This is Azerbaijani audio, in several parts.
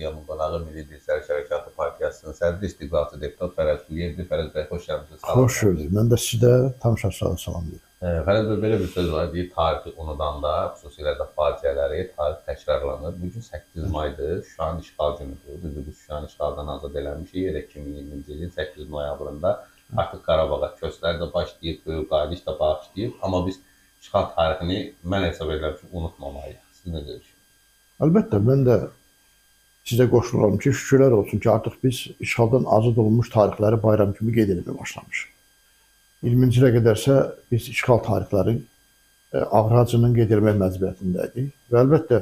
Studiyamın qonağı Milli Dirçəliş Hərəkatı Partiyasının sədri, istiqlalçı deputat Fərəz Quliyevdir. Fərəz bəy, xoş gəlmisiniz. Xoş gördük. Mən də sizə tamaşaçılara salam deyirəm. Fərəz bəy, belə bir söz var, deyir, tarixi unudanda, xüsusilə də faciələri, tarix təkrarlanır. Bugün 8 maydır, Şuşanın işğal günüdür. Düzdür, biz Şuşanın işğaldan azad eləmişik. Elə 2020-ci ilin 8 noyabrında artıq Qarabağa köçlər də başlayıb, böyük qayıdış da başlayıb. Amma biz işğal tarixini mən hesab edirəm ki, unutmamalıyıq. Siz necə düşünürsünüz? Əlbəttə, mən də sizə qoşuluram ki, şükürlər olsun ki, artıq biz işğaldan azad olunmuş tarixləri bayram kimi qeyd etməyə başlamışıq. 20-ci ilə qədərsə biz işğal tarixləri ağır acının qeyd etmək məcburiyyətində idik. Və əlbəttə,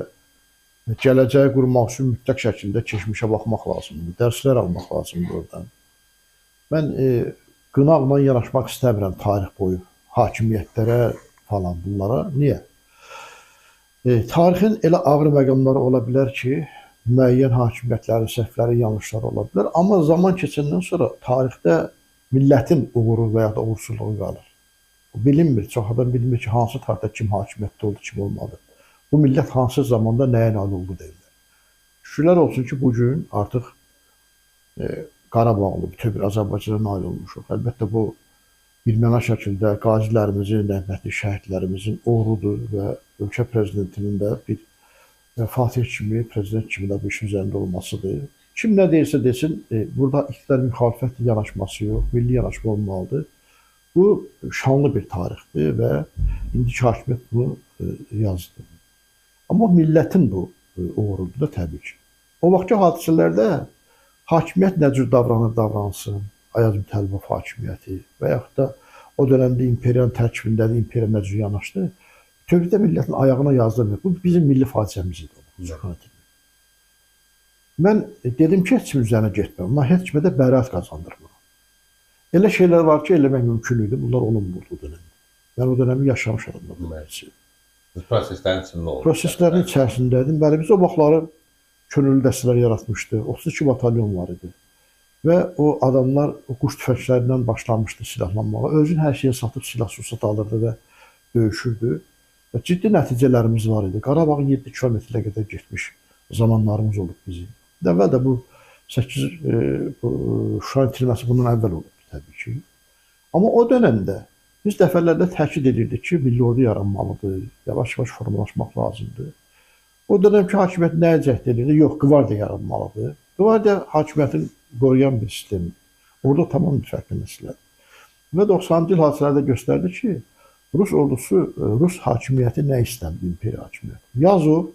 gələcəyi qurmaq üçün mütləq şəkildə keçmişə baxmaq lazımdır, dərslər almaq lazımdır oradan. Mən qınaqla yanaşmaq istəmirəm tarix boyu, hakimiyyətlərə falan bunlara. Niyə? Tarixin elə ağır məqamları ola bilər ki, müəyyən hakimiyyətlərin səhvləri, yanlışları ola bilər. Amma zaman keçəndən sonra tarixdə millətin uğuru və ya da uğursuzluğu qalır. Bilinmir, çox adam bilmir ki, hansı tarixdə kim hakimiyyətdə oldu, kim olmadı. Bu millət hansı zamanda nəyə nail oldu deyirlər. Şükürlər olsun ki, bugün artıq Qarabağlı, bütün bir Azərbaycana nail olmuşuq. Əlbəttə bu birməna şəkildə qazilərimizin, rəhmətli şəhidlərimizin uğurudur və ölkə prezidentinin də bir Fatih kimi, prezident kimi də bu işin üzərində olmasıdır. Kim nə deyirsə desin, burada iqtidar müxalifət yanaşması yox, milli yanaşma olmalıdır. Bu şanlı bir tarixdir və indiki hakimiyyət bunu yazdı. Amma millətin bu uğurudur da təbii ki. O vaxtki hadisələrdə hakimiyyət nə cür davranır davransın, Ayaz Mütəllibov hakimiyyəti və yaxud da o dönəmdə imperiyanın tərkibindədir, imperiya nə cür yanaşdı, bütövlükdə millətin ayağına yazdırmır. Bu bizim milli faciəmiz idi. Mən dedim ki, heç kimin üzərinə getməm, amma heç kimə də bəraət qazandırmıram. Elə şeylər var ki, eləmək mümkün idi, bunlar olunmurdu o dönəmdə. Mən o dönəmi yaşamış adamım. Proseslərin içində oldu. Proseslərin içərisindəydim. Bəli, biz o vaxtları könüllü dəstələr yaratmışdı. 32 batalyon var idi. Və o adamlar o quş tüfəklərindən başlamışdı silahlanmağa. Özün hər şeyi satıb silah-sursat alırdı və döyüşürdü. Və ciddi nəticələrimiz var idi. Qarabağın 7 kilometrə qədər getmiş zamanlarımız olub bizim. Əvvəl də bu 8 Şuşanın itirilməsi bundan əvvəl olubdu təbii ki. Amma o dönəmdə biz dəfələrlə təkid edirdik ki, milli ordu yaranmalıdır, yavaş-yavaş formalaşmaq lazımdır. O dönəmki hakimiyyət nəyə cəhd edirdi? Yox, qvardiya yaranmalıdır. Qvardiya hakimiyyətin qoruyan bir sistemdir. Orada tamam bir fərqli məsələdir. Və 90-cı il hadisələrdə göstərdi ki, Rus ordusu, Rus hakimiyyəti nə istəmdi, imperiya hakimiyyəti? Yazov,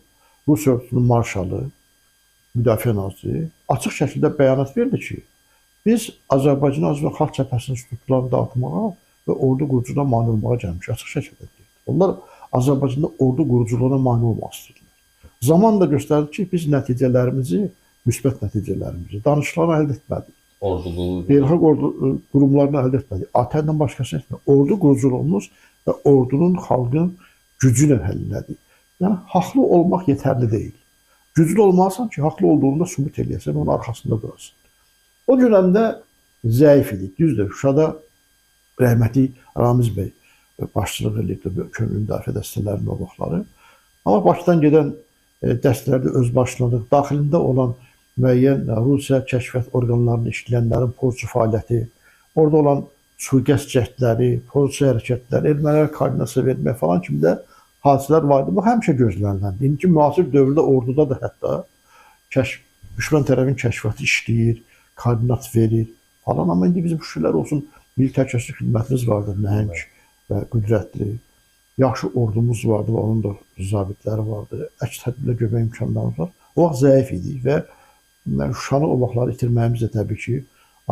Rus ordusunun marşalı, müdafiə naziri açıq şəkildə bəyanat verdi ki, biz Azərbaycan Azərbaycan Xalq Cəbhəsinin strukturlarını dağıtmağa və ordu quruculuğuna mane olmağa gəlmişik. Açıq şəkildə deyirdi. Onlar Azərbaycanda ordu quruculuğuna mane olmaq istəyirdilər. Zaman da göstərdi ki, biz nəticələrimizi, müsbət nəticələrimizi danışıqlarını əldə etmədik. Beynəlxalq ordu qurumlarını əldə etmədik. ATƏR-dən başqasını etmədik. Ordu quruculuğumuz və ordunun, xalqın gücü ilə həll elədik. Yəni, haqlı olmaq yetərli deyil. Güclü olmalısan ki, haqlı olduğunu da sübut eləyəsən, onun arxasında durasan. O dönəmdə zəif idik. Düzdür, Şuşada rəhmətli Ramiz bəy başçılıq eləyirdi könüllü müdafiə dəstələrinin o vaxtları. Amma Bakıdan gedən dəstələrdə öz başçılıq, daxilində olan müəyyən Rusiya kəşfiyyat orqanlarının işləyənlərin pozcu fəaliyyəti, orada olan sui-qəsd cəhdləri, pozcu hərəkətlər, ermənilərə koordinasiya vermək falan kimi də hadisələr var idi. Bu həmişə gözlənildi. İndiki müasir dövrdə orduda da hətta düşmən tərəfin kəşfiyyatı işləyir, koordinat verir falan. Amma indi bizim şükürlər olsun, milli təhlükəsizlik xidmətimiz vardır, nəhəng və qüdrətli. Yaxşı ordumuz vardı və onun da zabitləri vardı. Əks tədbirlə görmək imkanlarımız var. O vaxt zəif idik və Şuşanı o vaxtları itirməyimiz də təbii ki,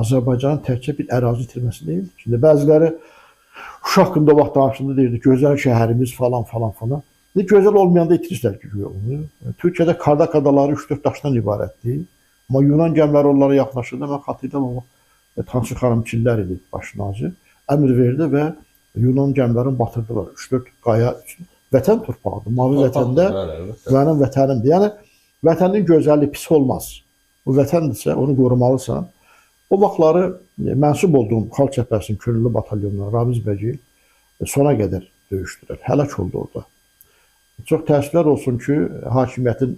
Azərbaycanın təkcə bir ərazi itirməsi deyildi. Şimdi bəziləri Şuşa haqqında o vaxt danışında deyirdi, gözəl şəhərimiz falan falan falan. İndi gözəl olmayanda itirirlər ki, onu. Türkiyədə Kardak adaları 3-4 daşdan ibarətdir. Amma Yunan gəmiləri onlara yaxınlaşırdı. Mən xatırlayıram, o Tansu xanım Çillər idi baş nazir. Əmr verdi və Yunan gəmilərini batırdılar. 3-4 qaya üçün. Vətən torpağıdır. Mavi vətəndə mənim vətənimdir. Yəni, vətənin gözəlliyi pis olmaz. Bu vətəndirsə, onu qorumalısan. O vaxtları mənsub olduğum Xalq Cəbhəsinin könüllü batalyonuna Ramiz bəy sona qədər döyüşdülər. Həlak oldu orada. Çox təəssüflər olsun ki, hakimiyyətin,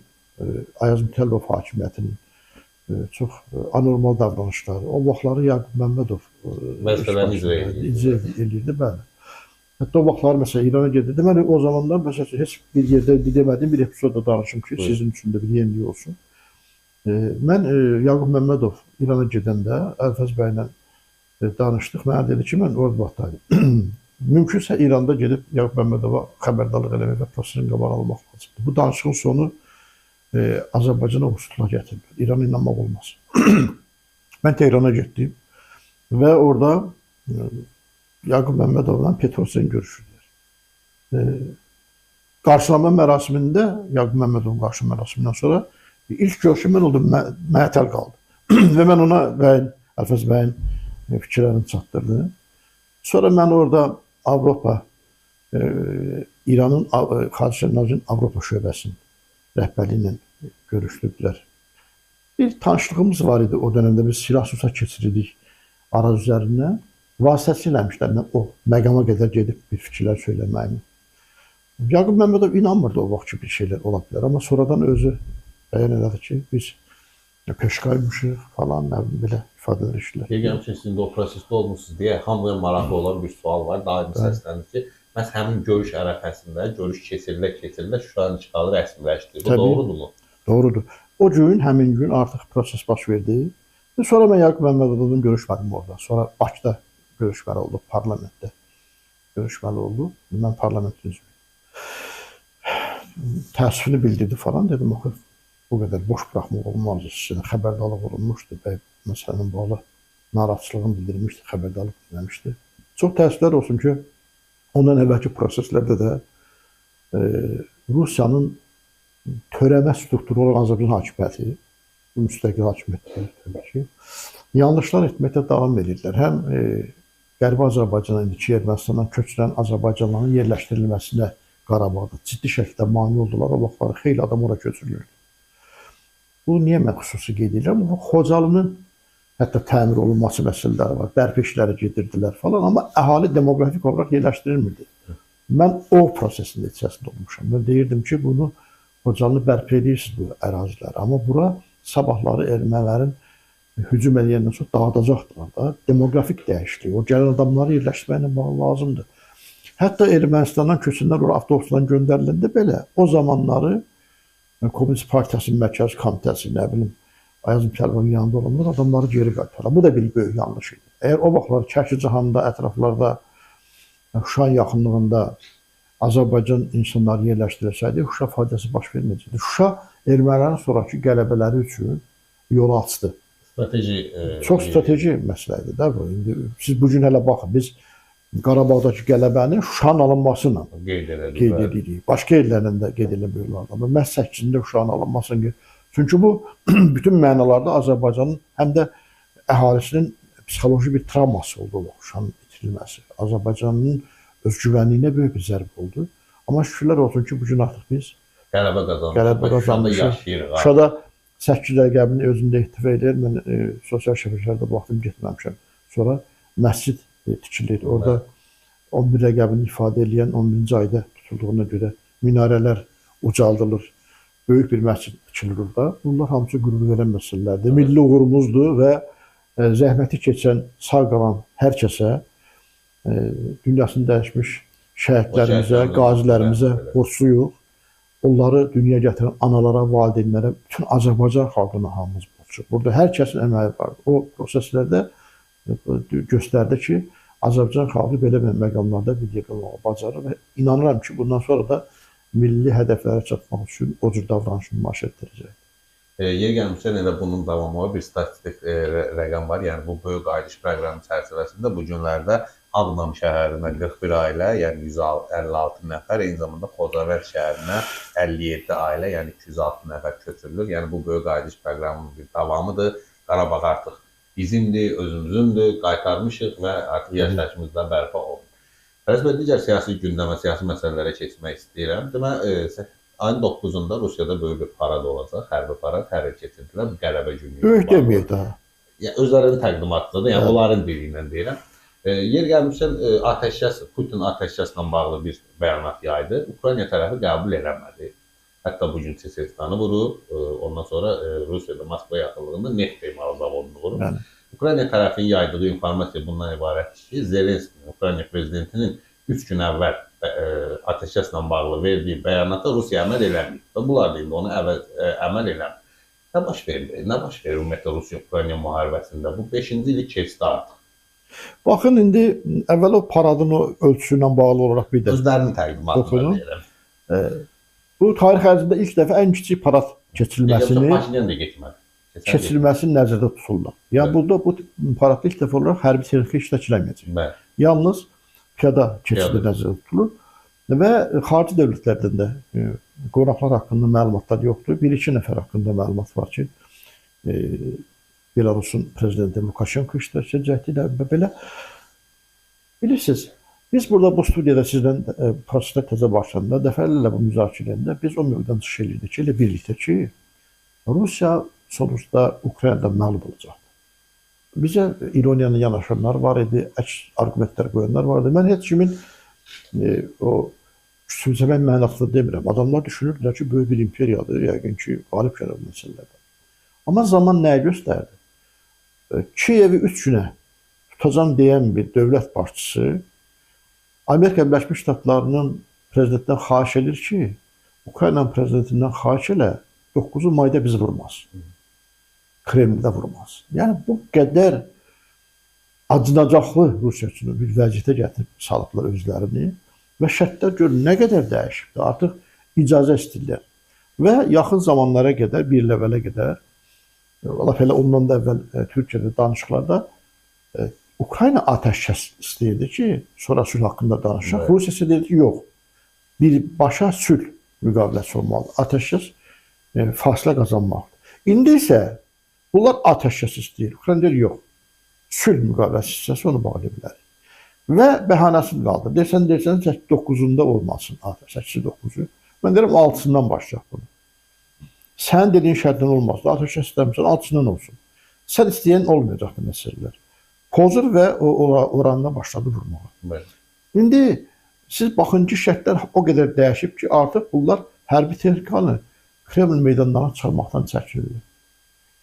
Ayaz Mütəllibov hakimiyyətinin Çox anormal davranışlar. O vaxtları Yaqub Məmmədov vəzifələrini icra edirdi, bəli. Hətta o vaxtlar məsələn İrana gedirdi. Mən o zamanlar məsələn heç bir yerdə demədiyim bir epizodda danışım ki, sizin üçün də bir yenilik olsun. Mən Yaqub Məmmədov İrana gedəndə Əlfəz bəylə danışdıq. Mənə dedi ki, mən Ordubadda idim. Mümkünsə İranda gedib Yaqub Məmmədova xəbərdarlıq eləmək və prosesin qabağını almaq lazımdır. Bu danışığın sonu Azərbaycana uğursuzluq gətiriblər. İrana inanmaq olmaz. Mən Tehrana getdim və orada Yaqub Məmmədovla Petrosyan görüşürlər. Qarşılama mərasimində, Yaqub Məmmədovun qarşılama mərasimindən sonra ilk görüşüm mən oldum, məətəl qaldı. Və mən ona bəyin, Əlfəz bəyin fikirlərini çatdırdım. Sonra mən orada Avropa, İranın Xarici İşlər Nazirliyinin Avropa şöbəsinin rəhbərliyi ilə görüşdürdülər. Bir tanışlığımız var idi o dövrdə, biz silah-sursat keçirirdik Araz üzərindən. Vasitəçi eləmişlər, mən o məqama qədər gedib bir fikirlər söyləməyimi. Yaqub Məmmədov inanmırdı o vaxt ki, bir şeylər ola bilər, amma sonradan özü bəyan elədi ki, biz peşqaymışıq falan, nə bilim, belə ifadələr işlər. Deyirəm ki, sizin də o prosesdə olmuşsunuz deyə hamıya maraqlı olan bir sual var, daimi səslənir ki, məhz həmin görüş ərəfəsində, görüş keçirilə-keçirilə Şuşanın işğalı rəsmiləşdi. Bu doğrudurmu? Doğrudur. O gün, həmin gün artıq proses baş verdi. Sonra mən Yaqub Məmmədovla görüşmədim orada. Sonra Bakıda görüşməli oldu, parlamentdə görüşməli oldu. Mən parlamentin üzvüyüm. Təəssüfünü bildirdi falan, dedim, axı, bu qədər boş buraxmaq olmazdı. Sizin xəbərdarlıq olunmuşdu, bəy məsələnin bağlı narahatçılığını bildirmişdi, xəbərdarlıq eləmişdi. Çox təəssüflər olsun ki, ondan əvvəlki proseslərdə də Rusiyanın törəmə strukturu olan Azərbaycan hakimiyyəti, müstəqil hakimiyyətdir təbii ki, yanlışlar etməkdə davam edirlər. Həm Qərbi Azərbaycana, indiki Ermənistandan köçürən Azərbaycanlıların yerləşdirilməsinə Qarabağda ciddi şəkildə mane oldular. O vaxtları xeyli adam ora köçürülürdü. Bu niyə mən xüsusi qeyd edirəm? Bu Xocalının hətta təmir olunması məsələləri var, bərpa işləri gedirdilər falan, amma əhali demoqrafik olaraq yerləşdirilmirdi. Mən o prosesin neticəsində olmuşam. Mən deyirdim ki, bunu Xocalını bərpa edirsiniz bu ərazilər, amma bura sabahları ermənilərin hücum eləyəndən sonra dağıdacaqdılar da. Demoqrafik dəyişiklik, o gələn adamları yerləşdirməklə bağlı lazımdır. Hətta Ermənistandan köçənlər ora avtobusdan göndəriləndə belə o zamanları Komünist Partiyasının Mərkəzi Komitəsi, nə bilim, Ayaz Mütəllibovun yanında olanlar adamları geri qaytarlar. Bu da bir böyük yanlış idi. Əgər o vaxtlar Kəki Cahanda, ətraflarda, Şuşanın yaxınlığında Azərbaycan insanları yerləşdirilsəydi, Şuşa faciəsi baş verməyəcəkdi. Şuşa ermənilərin sonrakı qələbələri üçün yolu açdı. Strateji, çox strateji məsələ idi də bu. İndi siz bu gün hələ baxın, biz Qarabağdakı qələbəni Şuşanın alınması ilə qeyd edirik. Başqa yerlərlə də qeyd eləmək olardı. Amma məhz 8-də Şuşanın alınmasını, çünki bu bütün mənalarda Azərbaycanın həm də əhalisinin psixoloji bir travması oldu o Şuşanın itirilməsi. Azərbaycanın özgüvənliyinə böyük bir zərbə oldu. Amma şükürlər olsun ki, bu gün artıq biz qələbə qazanmışıq. Şuşada 8 rəqəmini özündə ehtiva edir. Mən sosial şəbəkələrdə baxdım, getməmişəm. Sonra məscid tikilir. Orada 11 rəqəmini ifadə eləyən 11-ci ayda tutulduğuna görə minarələr ucaldılır. Böyük bir məscid tikilir orada. Bunlar hamısı qürur verən məsələlərdir. Milli uğurumuzdur və zəhməti keçən, sağ qalan hər kəsə, dünyasını dəyişmiş şəhidlərimizə, qazilərimizə borcluyuq. Onları dünyaya gətirən analara, valideynlərə, bütün Azərbaycan xalqına hamımız borcluyuq. Burada hər kəsin əməyi var. O proseslərdə göstərdi ki, Azərbaycan xalqı belə məqamlarda bir yerdə olmağı bacarır və inanıram ki, bundan sonra da milli hədəflərə çatmaq üçün o cür davranışını nümayiş etdirəcək. Yeri gəlmişdən elə bunun davamı bir statistik rəqəm var. Yəni bu böyük qayıdış proqramı çərçivəsində bu günlərdə Ağdam şəhərinə 41 ailə, yəni 156 nəfər, eyni zamanda Xocavənd şəhərinə 57 ailə, yəni 206 nəfər köçürülür. Yəni bu böyük qayıdış proqramının bir davamıdır. Qarabağ artıq bizimdir, özümüzündür, qaytarmışıq və artıq yaşayışımızda bərpa olunur. Fəriz bəy, digər siyasi gündəmə, siyasi məsələlərə keçmək istəyirəm. Demək, ayın 9-unda Rusiyada böyük bir parad olacaq, hərbi parad, hərbi keçirdilər, bu qələbə günü. Böyük deməyək daha. Yəni, özlərinin təqdimatıdır, yəni onların dili ilə deyirəm. Yer gəlmişdən atəşkəs, Putin atəşkəslə bağlı bir bəyanat yaydı. Ukrayna tərəfi qəbul eləmədi. Hətta bu gün Çeçenistanı vurub, ondan sonra Rusiyada Moskva yaxınlığında neft emalı zavodunu vurub. Bəli. Ukrayna tərəfinin yaydığı informasiya bundan ibarətdir ki, Zelenskinin, Ukrayna prezidentinin 3 gün əvvəl atəşkəslə bağlı verdiyi bəyanata Rusiya əməl eləməyib. Və bunlar da indi ona əməl eləmir. Nə baş verir? Nə baş verir ümumiyyətlə Rusiya-Ukrayna müharibəsində? Bu 5-ci ili keçdi artıq. Baxın, indi əvvəl o paradın o ölçüsü ilə bağlı olaraq bir də özlərinin təqdimatını deyirəm. Bu tarix ərzində ilk dəfə ən kiçik parad keçirilməsini Paşinyan da getmədi. Keçirilməsini nəzərdə tuturlar. Yəni evet. Burada bu paradda ilk dəfə olaraq hərbi texnika iştirak eləməyəcək. Bəli. Yalnız piyada keçidi nəzərdə tutulur və xarici dövlətlərdən də qonaqlar haqqında məlumatlar yoxdur. Bir-iki nəfər haqqında məlumat var ki, Belarusun prezidenti Lukaşenko iştirak edəcəkdir və belə. Bilirsiniz, biz burada bu studiyada sizdən proseslər təzə başlayanda, dəfələrlə bu müzakirə edəndə biz o mövqedən çıxış edirdik ki, elə birlikdə ki, Rusiya sonuçda Ukraynadan məğlub olacaqdır. Bizə ironiyanı yanaşanlar var idi, əks arqumentlər qoyanlar var idi. Mən heç kimin o küçümsəmək mənasında demirəm. Adamlar düşünürdülər ki, böyük bir imperiyadır, yəqin ki, qalib gəlir bu məsələlərdə. Amma zaman nəyə göstərdi? Kiyevi 3 günə tutacam deyən bir dövlət başçısı Amerika Birləşmiş Ştatlarının prezidentindən xahiş edir ki, Ukraynanın prezidentindən xahiş elə 9 mayda bizi vurmaz. Kremldə vurmaz. Yəni bu qədər acınacaqlı Rusiya üçün bir vəziyyətə gətirib salıblar özlərini və şərtlər görün nə qədər dəyişibdir. Artıq icazə istəyirlər. Və yaxın zamanlara qədər, bir il əvvələ qədər, lap elə ondan da əvvəl Türkiyədə danışıqlarda Ukrayna atəşkəs istəyirdi ki, sonra sülh haqqında danışaq. Rusiya isə deyirdi ki, yox, birbaşa sülh müqaviləsi olmalıdır. Atəşkəs fasilə qazanmaqdır. İndi isə bunlar atəşkəs istəyir. Ukrayna deyir, yox, sülh müqaviləsi istəsə onu bağlaya bilərik. Və bəhanəsini qaldır. Dersən, 9-unda olmasın, 8-9-u. Mən deyirəm, 6-sından başlayaq bunu. Sənin dediyin şərtdən olmaz. Atəşkəs istəmirsən, 6-sından olsun. Sən istəyən olmayacaqdır məsələlər. Pozur və oranına başladı vurmağa. Bəli. İndi siz baxın ki, şərtlər o qədər dəyişib ki, artıq bunlar hərbi texnikanı Kreml meydanlarına çıxarmaqdan çəkinirlər.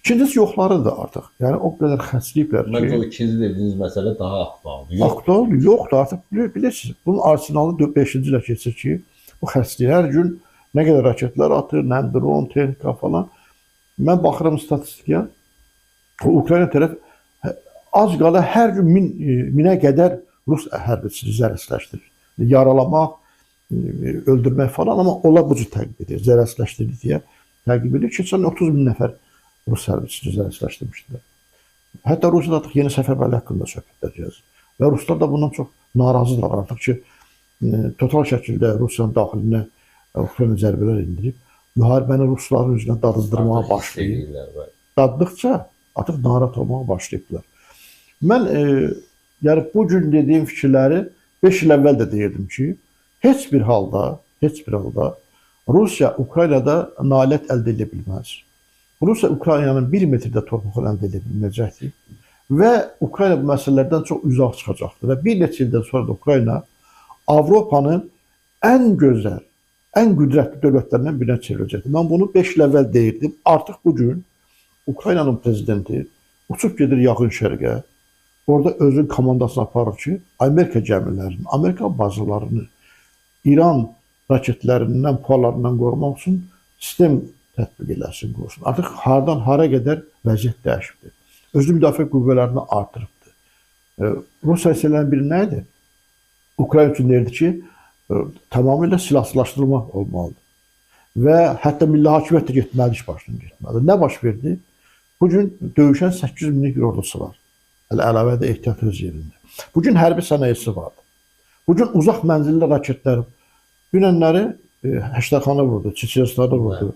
İkincisi yoxlarıdır artıq. Yəni o qədər xərcləyiblər ki. Məncə o ikinci dediyiniz məsələ daha aktualdır. Aktualdır, yoxdur artıq. Bilirsiniz, bunun arsenalı 5-ci ilə keçir ki, bu xərcləyir. Hər gün nə qədər raketlər atır, nə dron, texnika falan. Mən baxıram statistikaya, Ukrayna tərəf az qala hər gün minə qədər Rus hərbiçini zərərsizləşdirir. Yaralamaq, öldürmək falan, amma onlar bu cür təqib edir, zərərsizləşdirir deyə təqib edir. Keçən 30 min nəfər Rus hərbiçini zərərsizləşdirmişdilər. Hətta Rusiyada artıq yeni səfərbərlik haqqında söhbətlər gəzir. Və Ruslar da bundan çox narazıdırlar artıq ki, total şəkildə Rusiyanın daxilinə Ukrayna zərbələr indirib, müharibəni rusların üzünə dadızdırmağa başlayıb. Daddıqca artıq narahat olmağa başlayıblar. Mən yəni bu gün dediyim fikirləri 5 il əvvəl də deyirdim ki, heç bir halda Rusiya Ukraynada nailiyyət əldə edə bilməz. Rusiya Ukraynanın 1 metrdə torpaqını əldə edə bilməyəcəkdir və Ukrayna bu məsələlərdən çox uzaq çıxacaqdır və bir neçə ildən sonra da Ukrayna Avropanın ən gözəl, ən qüdrətli dövlətlərindən birinə çevriləcəkdir. Mən bunu 5 il əvvəl deyirdim. Artıq bu gün Ukraynanın prezidenti uçub gedir Yaxın Şərqə, orada özünün komandasını aparır ki, Amerika gəmilərini, Amerika bazalarını İran raketlərindən, pualarından qorumaq üçün sistem tətbiq eləsin, qorusun. Artıq hardan hara qədər vəziyyət dəyişibdir. Özünü müdafiə qüvvələrini artırıbdır. Rusiya hissələrin biri nə idi? Ukrayna üçün deyirdi ki, tamamilə silahsızlaşdırılma olmalıdır. Və hətta milli hakimiyyət də getməlidir, iş başına getməlidir. Nə baş verdi? Bugün döyüşən 800 minlik bir ordusu var. Hələ əlavə də ehtiyat öz yerində. Bugün hərbi sənayesi vardır. Bugün uzaq mənzilli raketlər, dünənləri Həştərxana vurdu, Çeçenistanı vurdu.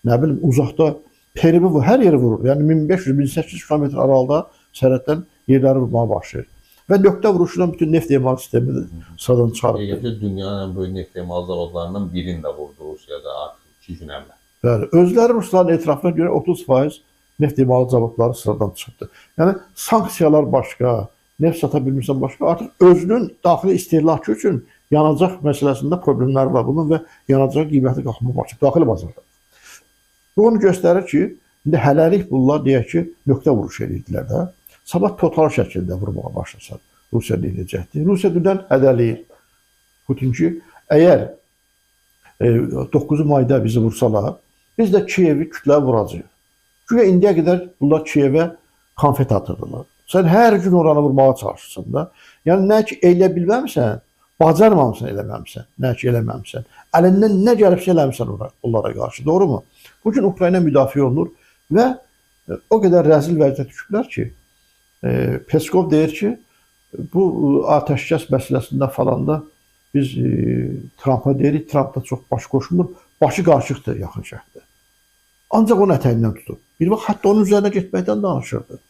Nə bilim, uzaqda Perimi vurdu, hər yeri vurur. Yəni 1500-1800 km aralıda sərhəddən yerləri vurmağa başlayır. Və nöqtə vuruşundan bütün neft emalı sistemi sıradan çıxarıbdır. Dünyanın ən böyük neft emalı zavodlarından birini də vurdu Rusiyada artıq 2 gün əvvəl. Bəli, özləri rusların etirafına görə 30% neft emalı zavodları sıradan çıxıbdır. Yəni sanksiyalar başqa, neft sata bilmirsən başqa, artıq özünün daxili istehlakı üçün Yanacaq məsələsində problemlər var bunun və yanacaq qiyməti qalxmağa başlayıb daxili bazarda. Bu onu göstərir ki, indi hələlik bunlar deyək ki, nöqtə vuruş edirdilər də. Sabah total şəkildə vurmağa başlasa Rusiya nə edəcəkdir? Rusiya dünən hədələyir Putin ki, əgər 9 mayda bizi vursalar, biz də Kiyevi kütləvi vuracağıq. Güya indiyə qədər bunlar Kiyevə konfet atırdılar. Sən hər gün oranı vurmağa çalışırsan da. Yəni nə ki elə bilməmsən, bacarmamısan, eləməmsən, nə ki eləməmsən. Əlindən nə gəlibsə eləmirsən onlara qarşı, doğru mu? Bugün Ukrayna müdafiə olunur və o qədər rəzil vəziyyətə düşüblər ki, Peskov deyir ki, bu atəşkəs məsələsində falan da biz Trumpa deyirik, Trump da çox baş qoşmur, başı qarışıqdır yaxın şərqdə. Ancaq onun ətəyindən tutub. Bir vaxt hətta onun üzərinə getməkdən danışırdı.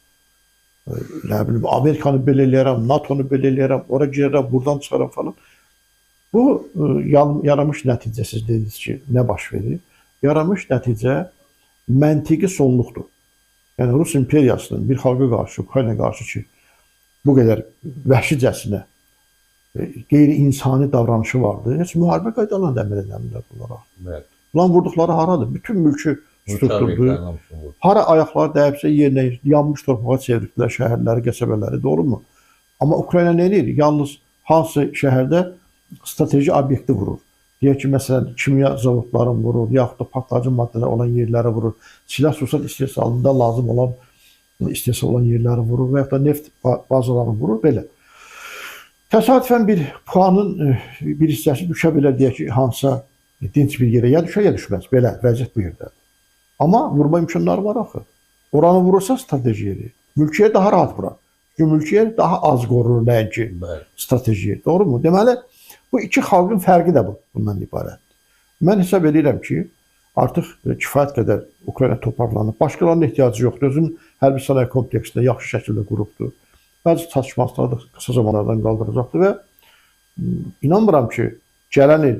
Nə bilim, Amerikanı belə eləyərəm, NATO-nu belə eləyərəm, ora girərəm, buradan çıxaram falan. Bu yaranmış nəticə, siz dediniz ki, nə baş verir? Yaranmış nəticə məntiqi sonluqdur. Yəni Rus imperiyasının bir xalqa qarşı, Ukrayna qarşı ki, bu qədər vəhşicəsinə qeyri-insani davranışı vardı. Heç müharibə qaydalarına da əməl eləmirlər bunlara. Evet. Bunların vurduqları haradır? Bütün mülki strukturdur. Hara ayaqları dəyibsə yerinə yanmış torpağa çevirdilər şəhərləri, qəsəbələri, doğru mu? Amma Ukrayna nə edir? Yalnız hansı şəhərdə strateji obyekti vurur. Deyək ki, məsələn, kimya zavodlarını vurur, yaxud da partlayıcı maddələr olan yerləri vurur, silah-sursat istehsalında lazım olan istehsal olan yerləri vurur və yaxud da neft bazalarını vurur, belə. Təsadüfən bir puanın bir hissəsi düşə bilər, deyək ki, hansısa dinc bir yerə ya düşər, ya düşməz. Belə, vəziyyət bu yerdədir. Amma vurma imkanları var axı. Oranı vurursa strateji yeri, mülkiyə daha rahat vurar. Çünki mülkiyə daha az qorunur nəinki strateji yer. Doğru mu? Deməli, bu iki xalqın fərqi də bundan ibarətdir. Mən hesab edirəm ki, artıq kifayət qədər Ukrayna toparlanıb. Başqalarının ehtiyacı yoxdur. Özünün hərbi sənaye kompleksində yaxşı şəkildə qurubdur. Bəzi çatışmazlıqları da qısa zamanlardan qaldıracaqdır və inanmıram ki, gələn il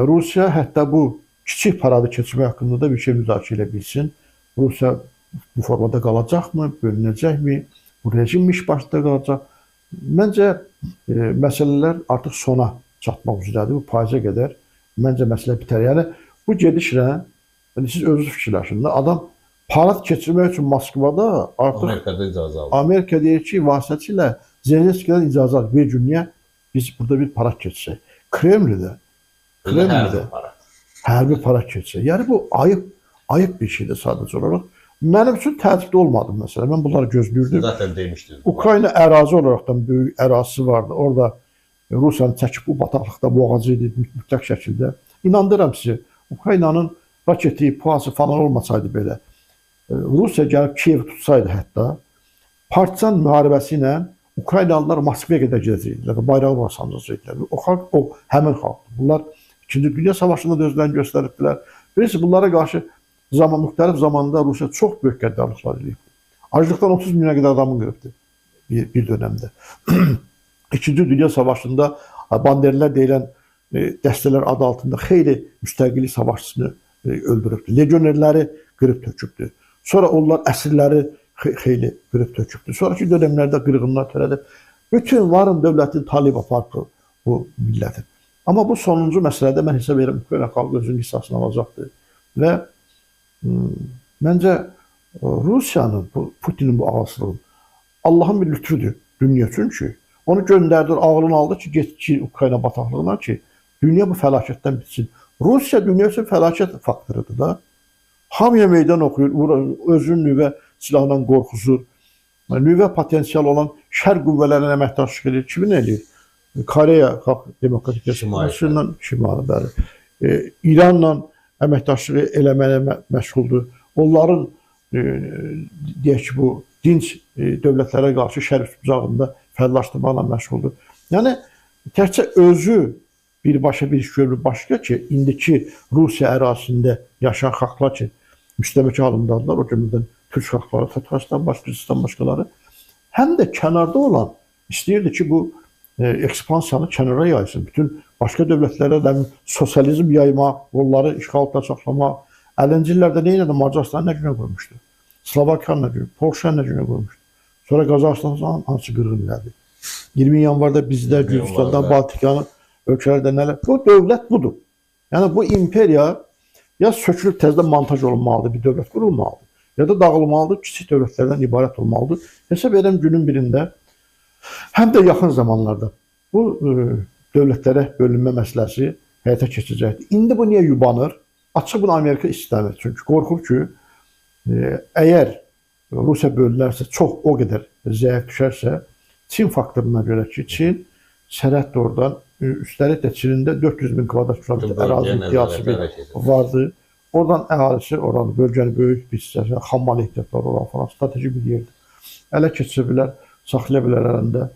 Rusiya hətta bu kiçik paradı keçmək haqqında da bir şey müzakirə edə bilsin. Rusiya bu formada qalacaqmı, bölünəcəkmi, bu rejim iş başında qalacaq? Məncə, məsələlər artıq sona çatmaq üzrədir. Bu payıza qədər məncə məsələ bitər. Yəni, bu gedişlə, yəni siz özünüz fikirləşin də, adam parad keçirmək üçün Moskvada artıq Amerikada icazə alır. Amerika deyir ki, vasitəsilə Zelenskidən icazə alır. Bir gün niyə biz burada bir parad keçsək? Kremldə hərbi parad keçsək. Yəni bu ayıb bir şeydir sadəcə olaraq. Mənim üçün təəccüblü olmadı məsələ. Mən bunları gözləyirdim. Zaten demişdiniz. Ukrayna ərazi olaraqdan böyük ərazisi vardı. Orada Rusiyanı çəkib bu bataqlıqda boğacı idi mütləq şəkildə. İnandırıram sizi, Ukraynanın raketi, puası falan olmasaydı belə, Rusiya gəlib Kiyev tutsaydı hətta, partizan müharibəsi ilə Ukraynalılar Moskvaya qədər gedəcəkdilər, bayrağı var sancacaqdılar. O xalq, o həmin xalqdır. Bunlar İkinci Dünya Savaşında da özlərini göstəribdilər. Bilirsiniz, bunlara qarşı müxtəlif zamanda Rusiya çox böyük qəddarlıqlar edib. Aclıqdan 30 minə qədər adamı qırıbdı bir dönəmdə. İkinci Dünya Savaşında banderlər deyilən dəstələr adı altında xeyli müstəqillik savaşçısını öldürübdü. Legionerləri qırıb tökübdü. Sonra onlar əsirləri xeyli qırıb tökübdü. Sonraki dönəmlərdə qırğınlar törədib. Bütün varın dövlətin talib aparıb bu millətin. Amma bu sonuncu məsələdə mən hesab edirəm, Ukrayna xalqı özünün hissəsini alacaqdır. Və məncə Rusiyanın, Putinin bu ağılsızlığının Allahın bir lütfüdür dünya üçün ki, onu göndərdir, ağlını aldı ki, get ki, Ukrayna bataqlığına ki, dünya bu fəlakətdən bitsin. Rusiya dünya üçün fəlakət faktorudur da. Hamıya meydan oxuyur, özünün nüvə silahından qorxusur. Nüvə potensial olan şərq qüvvələrinə əməkdaşlıq edir. Kimin eləyir? Koreya Xalq Demokratik Respublikasından, Şimali, bəli. İranla əməkdaşlıq eləməyə məşğuldur. Onların, deyək ki, bu dinc dövlətlərə qarşı şərq bucağında fərqlaşdırmaqla məşğuldur. Yəni, təkcə özü birbaşa bir iş görmür, başqa ki, indiki Rusiya ərazisində yaşayan xalqlar ki, müstəmləkə halındadırlar, o cümlədən türk xalqları, Tataristan, Başqırstan, başqaları, həm də kənarda olan istəyirdi ki, bu ekspansiyanı kənara yaysın. Bütün başqa dövlətlərə də sosializm yaymaq, onları işğal altında saxlamaq. 50-ci illərdə nə elədi? Macaristan nə günə qoymuşdu? Slovakiya nə günə, Polşa nə günə qoymuşdu? Sonra Qazaxıstan hansı qırğın elədi? 20 yanvarda bizdə Gürcüstandan Baltikanı ölkələrdə nələr. Bu dövlət budur. Yəni bu imperiya ya sökülüb təzədən montaj olunmalıdır, bir dövlət qurulmalıdır, ya da dağılmalıdır, kiçik dövlətlərdən ibarət olmalıdır. Hesab edirəm günün birində, həm də yaxın zamanlarda bu dövlətlərə bölünmə məsələsi həyata keçəcəkdir. İndi bu niyə yubanır? Açıq bunu Amerika istəmir. Çünki qorxur ki, əgər Rusiya bölünərsə, çox o qədər zəif düşərsə, Çin faktoruna görə ki, Çin sərhəd də oradan, üstəlik də Çinin də 400 min kvadrat kilometr ərazi iddiası vardı. Oradan əhalisi, oranı bölgənin böyük bir hissəsi, xammal ehtiyatları olan falan strateji bir yerdir. Ələ keçirə bilər, saxlaya bilər əlində.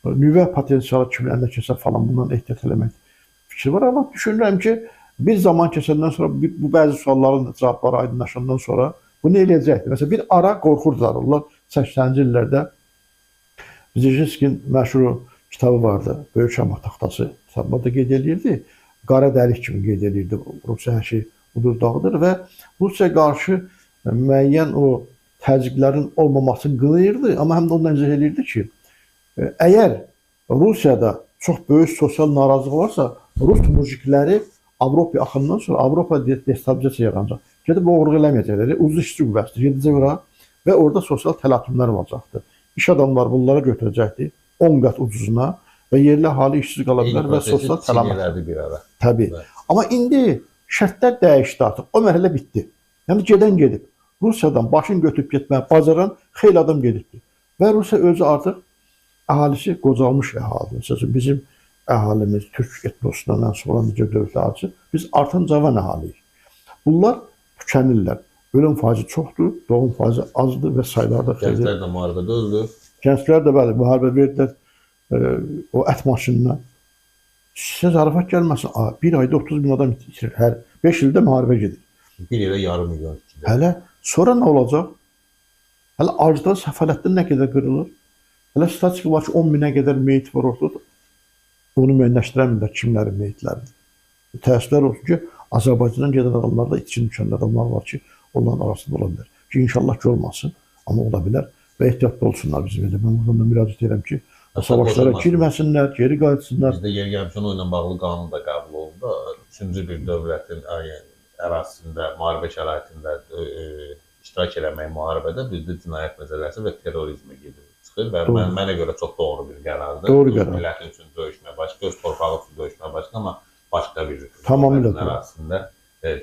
Nüvə potensialı kimin əlinə keçsə falan bundan ehtiyat eləmək fikri var. Amma düşünürəm ki, bir zaman keçəndən sonra, bu bəzi sualların cavabları aydınlaşandan sonra bunu eləyəcəkdir. Məsələn, bir ara qorxurdular. Onlar 80-ci illərdə Brzezinskinin məşhur kitabı vardı, Böyük Şahmat Taxtası kitabında da qeyd eləyirdi. Qara dəlik kimi qeyd eləyirdi. Rusiya hər şey udur dağıdır və Rusiyaya qarşı müəyyən o təzyiqlərin olmamasını qınayırdı, amma həm də ondan izah eləyirdi ki, əgər Rusiyada çox böyük sosial narazılıq varsa, Rus mujikləri Avropa axından sonra Avropa destabilizasiya yaranacaq. Gedib oğurluq eləməyəcəklər, ucuz işçi qüvvəsidir, gedəcək ora və orada sosial təlatümlər olacaqdır. İş adamlar bunlara götürəcəkdir 10 qat ucuzuna və yerli əhali işsiz qala bilər və sosial təlatüm. Təbii. Amma indi şərtlər dəyişdi artıq, o mərhələ bitdi. Yəni gedən gedib. Rusiyadan başını götürüb getməyə bacaran xeyli adam gedibdir. Və Rusiya özü artıq əhalisi qocalmış əhalidir. Məsələn, bizim əhalimiz, türk etnosuna mənsub olan digər dövlət əhalisi, biz artan cavan əhaliyik. Bunlar tükənirlər. Ölüm faizi çoxdur, doğum faizi azdır və saylar da xeyli. Gənclər də müharibədə öldü. Gənclər də bəli, müharibə verdilər o ət maşınına. Sizə zarafat gəlməsin, bir ayda 30 min adam itirir. Hər 5 ildə müharibə gedir. Bir ilə yarım milyon kişi. Hələ sonra nə olacaq? Hələ acdan, səfalətdən nə qədər qırılır? Hələ statistika var ki, 10 minə qədər meyit var ortada. Onu müəyyənləşdirəmirlər kimlərin meyitlərini. Təəssüflər olsun ki, Azərbaycandan gedən adamlar da itkin düşən adamlar var ki, onların arasında ola bilər. Ki, inşallah ki, olmasın, amma ola bilər və ehtiyatlı olsunlar bizim elə. Mən buradan da müraciət edirəm ki, savaşlara girməsinlər, geri qayıtsınlar. Bizdə yeri gəlmişən o ilə bağlı qanun da qəbul oldu. Üçüncü bir dövlətin ərazisində, müharibə şəraitində iştirak eləmək müharibədə bizdə cinayət məsələsi və terrorizmə gedir, çıxır və mənə görə çox doğru bir qərardır. Doğru qərar. Öz millətin üçün döyüşmək başqa, öz torpağı üçün döyüşmək başqa, amma başqa bir dövlətin ərazisində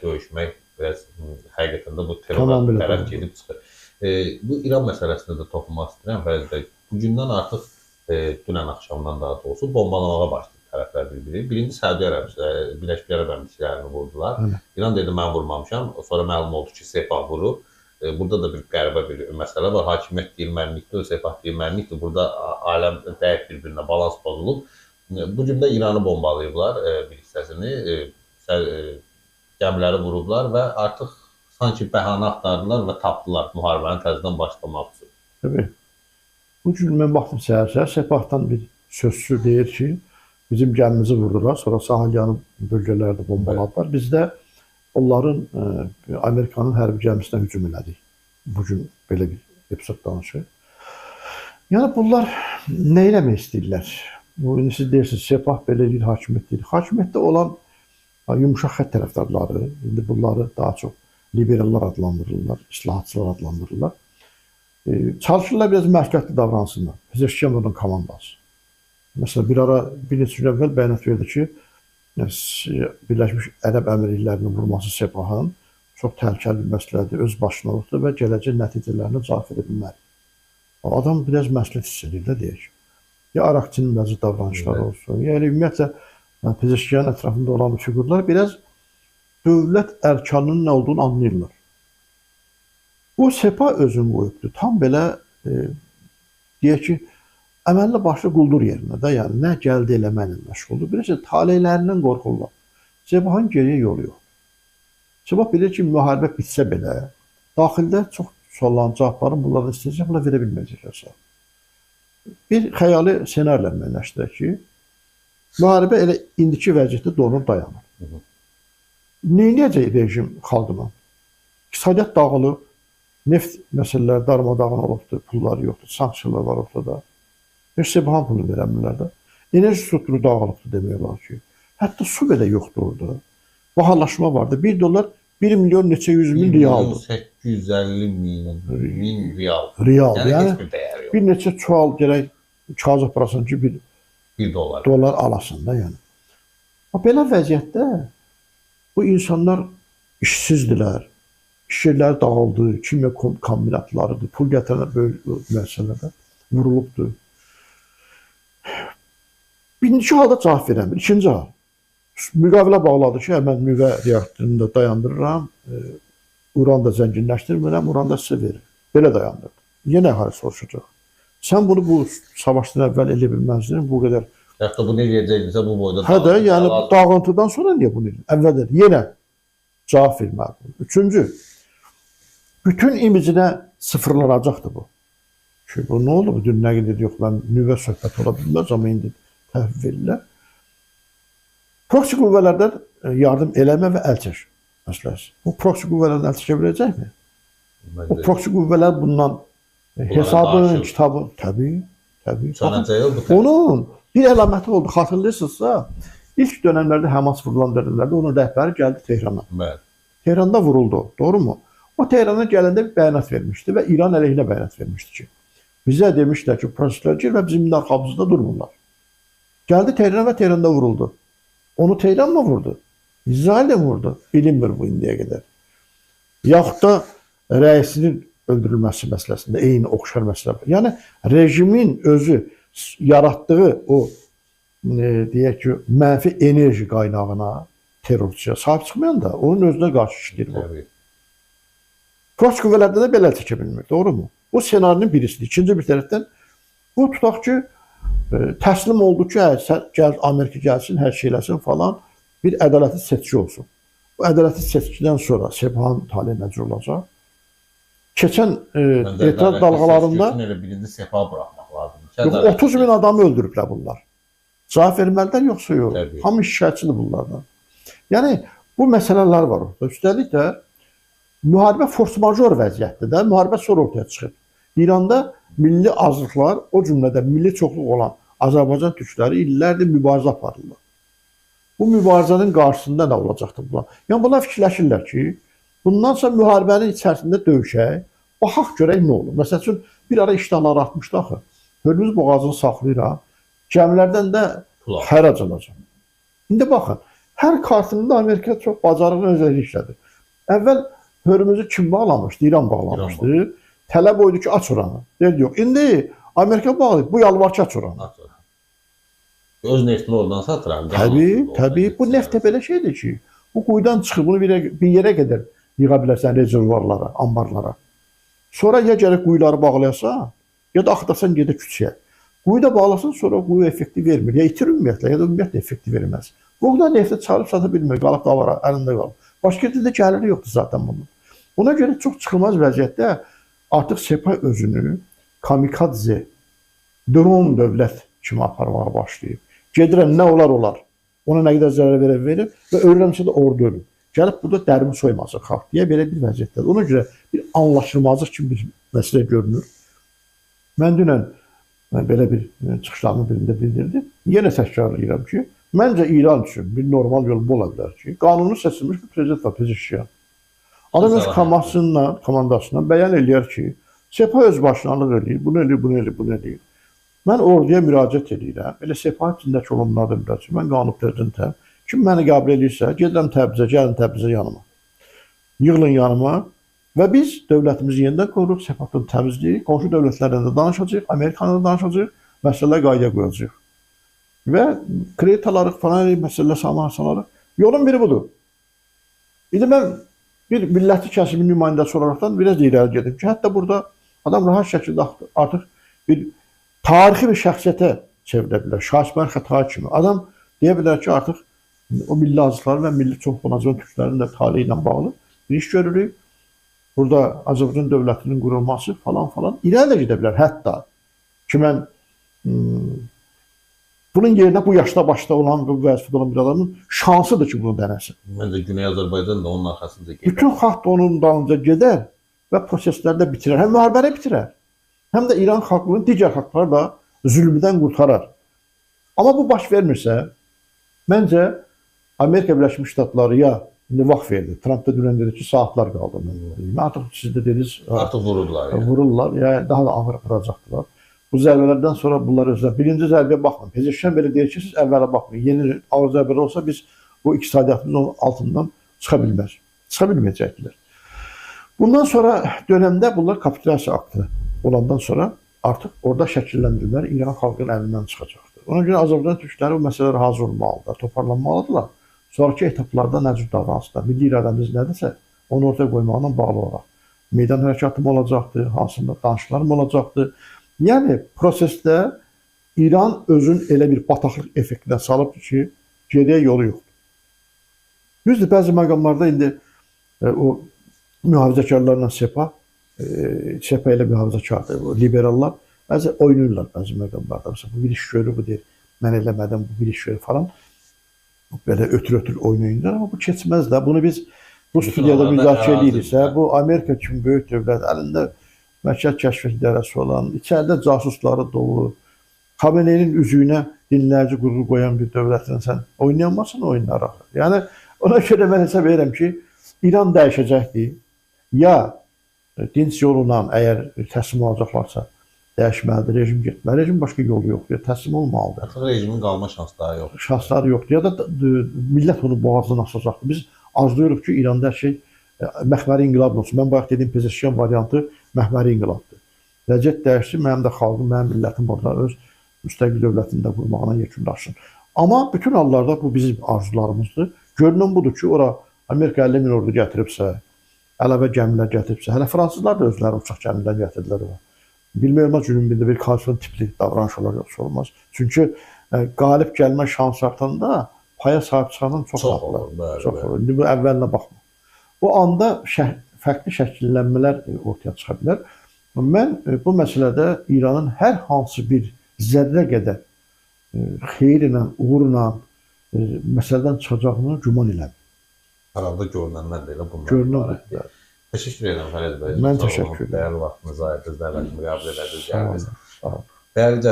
döyüşmək biraz həqiqətən də bu terrora tərəf gedib çıxır. Bu İran məsələsində də toxunmaq istəyirəm Fəriz bəy. Bugündən artıq dünən axşamdan daha doğrusu bombalamağa başladı tərəflər bir-biri. Birinci Səudiyyə Ərəbistanı, Birləşmiş Ərəb Əmirliklərini vurdular. İran dedi mən vurmamışam. Sonra məlum oldu ki, Sepah vurub. Burada da bir qəribə bir məsələ var. Hakimiyyət deyir mənlikdir, Sepah deyir mənlikdir. Burada aləm dəqiq bir-birinə balans pozulub. Bu gün də İranı bombalayıblar bir hissəsini, gəmiləri vurublar və artıq sanki bəhanə axtardılar və tapdılar müharibəni təzədən başlamaq üçün. Təbii. Bu gün mən baxdım səhər-səhər Sepahdan bir sözçü deyir ki, bizim gəmimizi vurdular, sonra sahil yanı bölgələrdə bombaladılar. Biz də onların Amerikanın hərbi gəmisinə hücum elədik. Bugün belə bir epizod danışır. Yəni bunlar nə eləmək istəyirlər? Bu, indi siz deyirsiniz, Sepah belə eləyir, hakimiyyət deyir. Hakimiyyətdə olan yumşaq xətt tərəfdarları, indi bunları daha çox liberallar adlandırırlar, islahatçılar adlandırırlar. Çalışırlar biraz məsuliyyətli davransınlar. Pezeşkiyan onun komandası. Məsələn, bir ara, bir neçə gün əvvəl bəyanat verdi ki, Birləşmiş Ərəb Əmirliklərinin vurması Sepahın çox təhlükəli bir məsələdir, öz başına olubdur və gələcək nəticələrini cavab verə bilməli. Adam biraz məsuliyyət hiss edir də, deyək. Ya Araqçının bəzi davranışları olsun, ya elə ümumiyyətlə Pezeşkiyanın ətrafında olan fiqurlar biraz dövlət ərkanının nə olduğunu anlayırlar. Bu Sepah özünü qoyubdur. Tam belə deyək ki, əməlli başlı quldur yerinə də, yəni nə gəldi eləməklə məşğuldur. Bilirsə, taleylərindən qorxurlar. Sepahın geriyə yolu yox. Sepah bilir ki, müharibə bitsə belə, daxildə çox sualların cavablarını bunlardan istəyəcək, bunlar verə bilməyəcəklər. Bir xəyali senarlə müəyyənləşdirək ki, müharibə elə indiki vəziyyətdə donur, dayanır. Nə edəcək rejim xalqına? İqtisadiyyat dağılıb, neft məsələləri darmadağın olubdur, pulları yoxdur, sanksiyalar var ortada. Heç Sepahın pulunu verəmirlər də. Enerji strukturu dağılıbdır demək olar ki. Hətta su belə yoxdur orada. Bahalaşma vardı. 1 dollar 1 milyon neçə yüz min realdır. 850 min real. Real. Yəni heç bir dəyəri yox. Bir neçə çuval gərək kağız aparasan ki, bir dollar. Dollar alasın da yəni. Belə vəziyyətdə bu insanlar işsizdirlər. İş yerləri dağıldı, kimya kombinatlarıdır, pul gətirən böyük müəssisələrdə vurulubdur. Birinci halda cavab verəmir. İkinci hal, müqavilə bağladı ki, mən nüvə reaktorunu da dayandırıram, uran da zənginləşdirmirəm, uran da sizə verir. Belə dayandırdı. Yenə əhali soruşacaq. Sən bunu bu savaşdan əvvəl elə bilməzdin, bu qədər. Hətta bunu eləyəcəkdirsə bu boyda. Hə də, yəni dağıntıdan sonra niyə bunu eləyir? Əvvəldən yenə cavab verməlidir. Üçüncü, bütün imicinə sıfırlanacaqdır bu. Çünki bu nə oldu? Dün nə qədər yox, mən nüvə söhbəti ola bilməz, amma indi təhvil verirlər. Proksi qüvvələrdən yardım eləmə və əl çək məsələsi. Bu proksi qüvvələrdən əl çəkə biləcəkmi? O proksi qüvvələr bundan hesabın, kitabın, təbii, təbii. Onun bir əlaməti oldu, xatırlayırsınızsa, ilk dönəmlərdə Həmas vurulan dönəmlərdə onun rəhbəri gəldi Tehrana. Bəli. Tehranda vuruldu, doğru mu? O Tehrana gələndə bir bəyanat vermişdi və İran əleyhinə bəyanat vermişdi ki, bizə demişdilər ki, proseslər gir və bizim arxamızda durmurlar. Gəldi Tehrana və Tehranda vuruldu. Onu Tehran mı vurdu? İsrail də vurdu? Bilinmir bu indiyə qədər. Yaxud da rəisinin öldürülməsi məsələsində eyni oxşar məsələ var. Yəni, rejimin özü yaratdığı o, deyək ki, mənfi enerji qaynağına, terrorçuya sahib çıxmayan da onun özünə qarşı işləyir bu. Proksi qüvvələrdə də belə çəkə bilmir, doğru mu? Bu senarinin birisidir. İkinci bir tərəfdən, bu tutaq ki, təslim oldu ki, gəl, Amerika gəlsin, hər şey eləsin falan, bir ədalətli seçki olsun. Bu ədalətli seçkidən sonra Sepahın taleyi nə cür olacaq? Keçən etiraz dalğalarında elə birinci Sepahı buraxmaq lazımdır. Yox, 30 min adamı öldürüblər bunlar. Cavab verməlidir yoxsa yox? Hamı şikayətçidir bunlardan. Yəni, bu məsələlər var orada. Üstəlik də müharibə force-major vəziyyətdir də, müharibə sonra ortaya çıxıb. İranda milli azlıqlar, o cümlədə milli çoxluq olan Azərbaycan türkləri illərdir mübarizə aparırlar. Bu mübarizənin qarşısında nə olacaqdır bunlar? Yəni, bunlar fikirləşirlər ki, bundansa müharibənin içərisində döyüşək, baxaq görək nə olur. Məsəl üçün, bir ara iştahları artmışdı axı. Hörmüz boğazını saxlayıram, gəmilərdən də xərac alacam. İndi baxın, hər kartında Amerika çox bacarıqlı özəli işlədir. Əvvəl Hörmüzü kim bağlamışdı? İran bağlamışdı. Tələb oydu ki, aç oranı. Deyirdi, yox. İndi Amerika bağlayıb, bu yalvar ki, aç oranı. Öz neftini oradan satıram. Təbii, təbii. Bu neft də belə şeydir ki, bu quyudan çıxır, bunu bir yerə qədər yığa bilərsən rezervuarlara, ambarlara. Sonra ya gərək quyuları bağlayasan, ya da axıdasan gedə küçəyə. Quyu da bağlasan, sonra quyu effekti vermir. Ya itir ümumiyyətlə, ya da ümumiyyətlə effekti verməz. Bu da nefti çıxarıb sata bilmir, qalıb da var, əlində qalıb. Başqa yerdə də gəliri yoxdur zaten bunun. Ona görə çox çıxılmaz vəziyyətdə artıq Sepah özünü kamikadze, dron dövlət kimi aparmağa başlayıb. Gedirəm, nə olar olar. Ona nə qədər zərər verə verir və ölürəmsə də orada ölür. Gəlib burada dərimi soymasın xalq deyə belə bir vəziyyətdədir. Ona görə bir anlaşılmazlıq kimi bir məsələ görünür. Mən dünən belə bir çıxışlarımın birində bildirdim. Yenə təkrarlayıram ki, məncə İran üçün bir normal yol bu ola bilər ki, qanunu seçilmiş bir prezident var, Pezeşkiyan. Adam öz komandasından bəyan eləyər ki, Sepah öz başınalıq eləyir, bunu eləyir, bunu eləyir, bunu eləyir. Mən orduya müraciət eləyirəm, elə Sepah içindəki olanlara da müraciət. Mən qanun prezidentəm. Kim məni qəbul eləyirsə, gedirəm Təbrizə, gəlin Təbrizə yanıma. Yığılın yanıma və biz dövlətimizi yenidən qururuq, Sepahdan təmizləyirik, qonşu dövlətlərlə də danışacağıq, Amerikanla da danışacağıq, məsələlər qaydaya qoyacağıq. Və kredit alarıq, falan məsələlər saman salarıq. Yolun biri budur. İndi mən bir millətli kəsimin nümayəndəsi olaraqdan biraz irəli gedim ki, hətta burada adam rahat şəkildə artıq bir tarixi bir şəxsiyyətə çevrilə bilər. Şah İsmayıl Xətai kimi. Adam deyə bilər ki, artıq o milli azlıqların və milli çoxluq Azərbaycan türklərinin də taleyi ilə bağlı bir iş görürük. Burada Azərbaycan dövlətinin qurulması falan falan irəli də gedə bilər. Hətta ki, mən bunun yerinə bu yaşda başda olan, bu vəzifədə olan bir adamın şansıdır ki, bunu dənəsin. Məncə Güney Azərbaycan da onun arxasınca gedər. Bütün xalq da onun dalınca gedər və prosesləri də bitirər. Həm müharibəni bitirər, həm də İran xalqının digər xalqları da zülmüdən qurtarar. Amma bu baş vermirsə, məncə Amerika Birləşmiş Ştatları ya indi vaxt verdi. Tramp da dünən dedi ki, saatlar qaldı. Artıq siz də dediniz, artıq vururlar. Yəni. Vururlar, yəni daha da ağır vuracaqdılar. Bu zərbələrdən sonra bunlar özlər birinci zərbəyə baxmayın. Pezeşkan belə deyir ki, siz əvvələ baxmayın. Yeni ağır zərbələr olsa biz bu iqtisadiyyatımızın altından çıxa bilməz. Çıxa bilməyəcəkdilər. Bundan sonra dönəmdə bunlar kapitulyasiya aktı olandan sonra artıq orada şəkilləndirmələr İran xalqının əlindən çıxacaqdır. Ona görə Azərbaycan türkləri bu məsələlərə hazır olmalıdırlar, toparlanmalıdırlar. Sonraki etaplarda nə cür davransınlar, milli iradəmiz nədirsə, onu ortaya qoymaqla bağlı olaraq. Meydan hərəkatı mı olacaqdır, hansında danışıqlar mı olacaqdır? Yəni, prosesdə İran özün elə bir bataqlıq effektinə salıbdır ki, geriyə yolu yoxdur. Düzdür, bəzi məqamlarda indi o mühafizəkarlarla Sepah, Sepah elə mühafizəkardır, liberallar bəzi oynayırlar bəzi məqamlarda. Məsələn, bu bir iş görür, bu deyir, mən eləmədim, bu bir iş görür falan. Belə ötür-ötür oynayırlar, amma bu keçməz də. Bunu biz bu studiyada müzakirə ediriksə, bu Amerika kimi böyük dövlət, əlində Mərkəz Kəşfiyyat İdarəsi olan, içəridə casusları dolu, Xameneyinin üzüyünə dinləyici qurğu qoyan bir dövlətinə sən oynayamazsan oyunlar axır. Yəni, ona görə mən hesab edirəm ki, İran dəyişəcəkdir. Ya dinc yoluna əgər təslim olacaqlarsa, dəyişməlidir, rejim getməli, rejim başqa yolu yoxdur, təslim olmalıdır. Artıq rejimin qalma şansları yoxdur. Şansları yoxdur, ya da millət onu boğazından asacaqdır. Biz arzuluyoruz ki, İranda hər şey məxməri inqilab olsun. Mən bayaq dediyim Pezeşkan variantı məxməri inqilabdır. Vəziyyət dəyişsin, mənim də xalqım, mənim millətim orada öz müstəqil dövlətini də qurmağına yekunlaşsın. Amma bütün hallarda bu bizim arzularımızdır. Görünən budur ki, ora Amerika 50 min ordu gətiribsə, əlavə gəmilər gətiribsə, hələ fransızlar da özləri uçaq gəmilər gətirdilər ora. Bilmək olmaz, günün birində bir koalisyon tipli davranış olar, yoxsa olmaz. Çünki qalib gəlmə şansı artanda paya sahib çıxandan çox olur. Çox olur. İndi bu əvvəlinə baxma. O anda fərqli şəkillənmələr ortaya çıxa bilər. Mən bu məsələdə İranın hər hansı bir zərrə qədər xeyirlə, uğurla məsələdən çıxacağını güman eləmirəm. Arada görünənlər də elə bunlar. Görünən. Təşəkkür edirəm Fərid bəy. Mən təşəkkür edirəm. Dəyərli vaxtınızı ayırdınız, dəvətimi qəbul elədiniz, gəldiniz. Sağ olun. Dəyərli